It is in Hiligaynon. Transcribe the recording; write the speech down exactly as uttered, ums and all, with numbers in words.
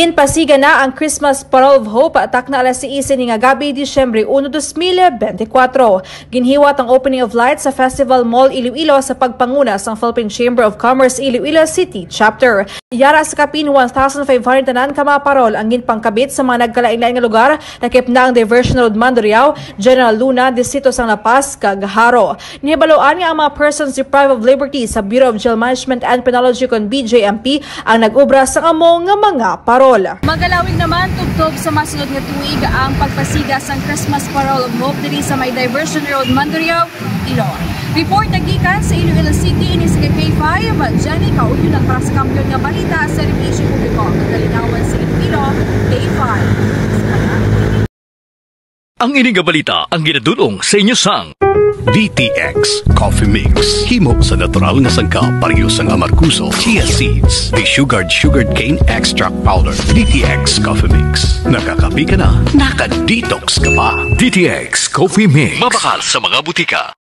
Ginpasiga na ang Christmas Parol of Hope, takna alas sais ini nga gabi, Disyembre uno, dos mil bente kuwatro. Ginhiwat ang opening of lights sa Festival Mall Iloilo sa pagpanguna sang Philippine Chamber of Commerce Iloilo City Chapter. Yara sa kapin one thousand five hundred tanan ka mga parol ang ginpangkabit sa mga nagkalain-lain nga lugar, lakip na ang Diversion Road, Mandurriao, General Luna, Distrito sang La Paz, kag Jaro. Nahibaluan nga ang mga persons deprived of liberty sa Bureau of Jail Management and Penology kon B J M P ang nag-obra sang amo nga mga parol. Magalawig naman tubtob sa masunod nga tuig ang pagpasiga sang Christmas Parol of Hope diri sa may Diversion Road, Mandurriao, Iloilo. Report nagikan sa Iloilo City, ini sa K five, Jenny Kauyo nagpara sa Kampiyon nga Balita, Serbisyo Publiko, Kalingawan sa Iloilo, K five. Ang ini nga balita ang ginadul-ong sa inyo sang D T X Coffee Mix. Himo sa natural nga sangkap, pareho sang amargoso, chia seeds, desugared sugarcane extract powder. D T X Coffee Mix. Nakakape ka na, naka-detox ka pa. D T X Coffee Mix. Mabakal sa mga butika.